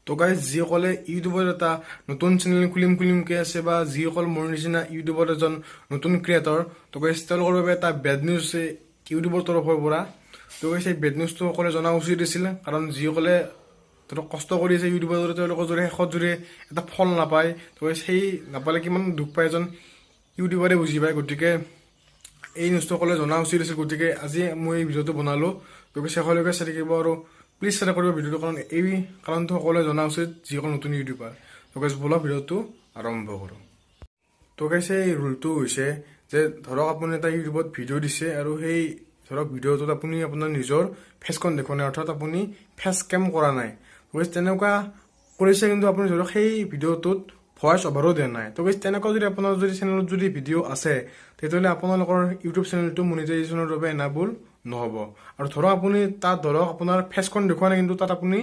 তো গাইজ, যিসকলে ইউটিউবত এটা নতুন চেনেল খুলিম খুলিমকৈ আছে বা যিসকল মোৰ নিচিনা ইউটিউবত এজন নতুন ক্ৰিয়েটৰ, তো গাইজ, তেওঁলোকৰ বাবে এটা বেড নিউজ আছে ইউটিউবৰ তৰফৰ পৰা। তো গাইজ, এই বেড নিউজটো সকলোৱে জনা উচিত আছিল, কাৰণ যিসকলে ধৰক কষ্ট কৰি আছে ইউটিউবৰ দৰে, তেওঁলোকৰ যদি শেষত যদি এটা ফল নাপায়, তো গাইজ, সেই নাপালে কিমান দুখ পায় এজন ইউটিউবাৰে বুজি পায়। গতিকে এই নিউজটো সকলোৱে জনা উচিত আছিল। গতিকে আজি মই এই ভিডিঅ'টো বনালোঁ। গতিকে শেষলৈকে চাই থাকিব আৰু প্লিজ শ্বেয়াৰ কৰিব ভিডিঅ'টো, কাৰণ এই কাৰণটো সকলোৱে জনা উচিত যিসকল নতুন ইউটিউবাৰ। তো গাইজ, ব'লক ভিডিঅ'টো আৰম্ভ কৰোঁ। তো গাইজ, এই ৰুলটো হৈছে যে ধৰক আপুনি এটা ইউটিউবত ভিডিঅ' দিছে আৰু সেই ধৰক ভিডিঅ'টোত আপুনি আপোনাৰ নিজৰ ফেচখন দেখুওৱা নাই, অৰ্থাৎ আপুনি ফেচ কেম কৰা নাই। তো গাইজ, তেনেকুৱা কৰিছে, কিন্তু আপুনি ধৰক সেই ভিডিঅ'টোত ভইচ অভাৰো দিয়া নাই। তো গাইজ, তেনেকুৱা যদি আপোনাৰ যদি চেনেলত যদি ভিডিঅ' আছে, তেতিয়াহ'লে আপোনালোকৰ ইউটিউব চেনেলটো মনিটাইজেশ্যনৰ বাবে এনাবল নহ'ব। আৰু ধৰক আপুনি তাত ধৰক আপোনাৰ ফেচখন দেখুওৱা নাই, কিন্তু তাত আপুনি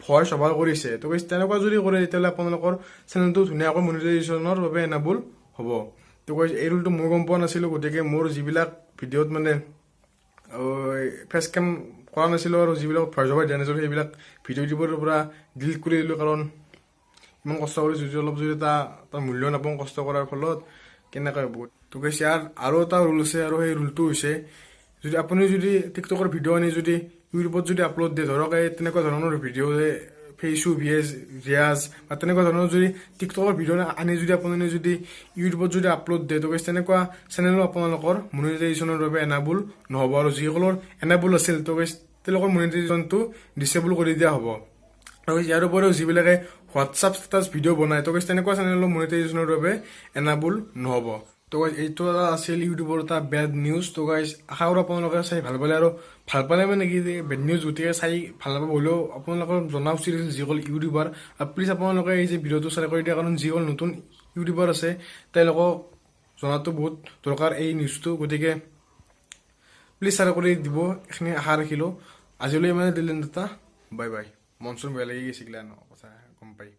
ভইচ অভাৰ কৰিছে, তো গাইজ, তেনেকুৱা যদি কৰে, তেতিয়াহ'লে আপোনালোকৰ চেনেলটো ধুনীয়াকৈ মনিটাইজেশ্যনৰ বাবে এনাবল হ'ব। তো গাইজ, এই ৰুলটো মই গম পোৱা নাছিলোঁ। গতিকে মোৰ যিবিলাক ভিডিঅ'ত মানে ফেচ কেম কৰা নাছিলোঁ আৰু যিবিলাক ভইচ অভাৰ দিয়া নাছিলোঁ, সেইবিলাক ভিডিঅ' ইউটিউবৰ পৰা ডিলিট কৰি দিলোঁ। কাৰণ ইমান কষ্ট কৰি যদি অলপ যদি এটা মূল্য নাপাওঁ কষ্ট কৰাৰ ফলত, কেনেকৈ হ'ব? তো গাইজ, ইয়াৰ আৰু এটা ৰুল আছে আৰু সেই ৰুলটো হৈছে যদি আপুনি যদি টিকটকৰ ভিডিঅ' আনি যদি ইউটিউবত যদি আপলোড দিয়ে, ধৰক এই তেনেকুৱা ধৰণৰ ভিডিঅ' যে ফেচু ভিএছ ৰিয়াজ বা তেনেকুৱা ধৰণৰ যদি টিকটকৰ ভিডিঅ' আনি যদি আপুনি যদি ইউটিউবত যদি আপলোড দিয়ে, তো গাইজ, তেনেকুৱা চেনেলো আপোনালোকৰ মনিটাইজেশ্যনৰ বাবে এনাবল নহ'ব। আৰু যিসকলৰ এনাবল আছিল, তো গাইজ, তেওঁলোকৰ মনিটাইজেশ্যনটো ডিচেবল কৰি দিয়া হ'ব। আৰু ইয়াৰ উপৰিও যিবিলাকে হোৱাটছআপ ষ্টেটাছ ভিডিঅ' বনায়, তো গাইজ, তেনেকুৱা চেনেলো মনিটাইজেশ্যনৰ বাবে এনাবল নহ'ব। তো গাইজ, এইটো এটা আছিল ইউটিউবৰ এটা বেড নিউজ। তো গাইজ, আশা কৰোঁ আপোনালোকে চাই ভাল পালে। আৰু ভাল পালে মানে কি, বেড নিউজ গতিকে চাই ভাল নাপাব হ'লেও আপোনালোকৰ জনা উচিত আছিল যিসকল ইউটিউবাৰ। আৰু প্লিজ আপোনালোকে এই যে ভিডিঅ'টো শ্বেয়াৰ কৰি দিয়ে, কাৰণ যিসকল নতুন ইউটিউবাৰ আছে, তেওঁলোকক জনাটো বহুত দৰকাৰ এই নিউজটো। গতিকে প্লিজ শ্বেয়াৰ কৰি দিব, এইখিনি আশা ৰাখিলোঁ। আজিলৈ ইমানে দিলে। দাদা, বাই বাই। মন চন বেয়া লাগি গৈছিলে ন কথা গম পাই।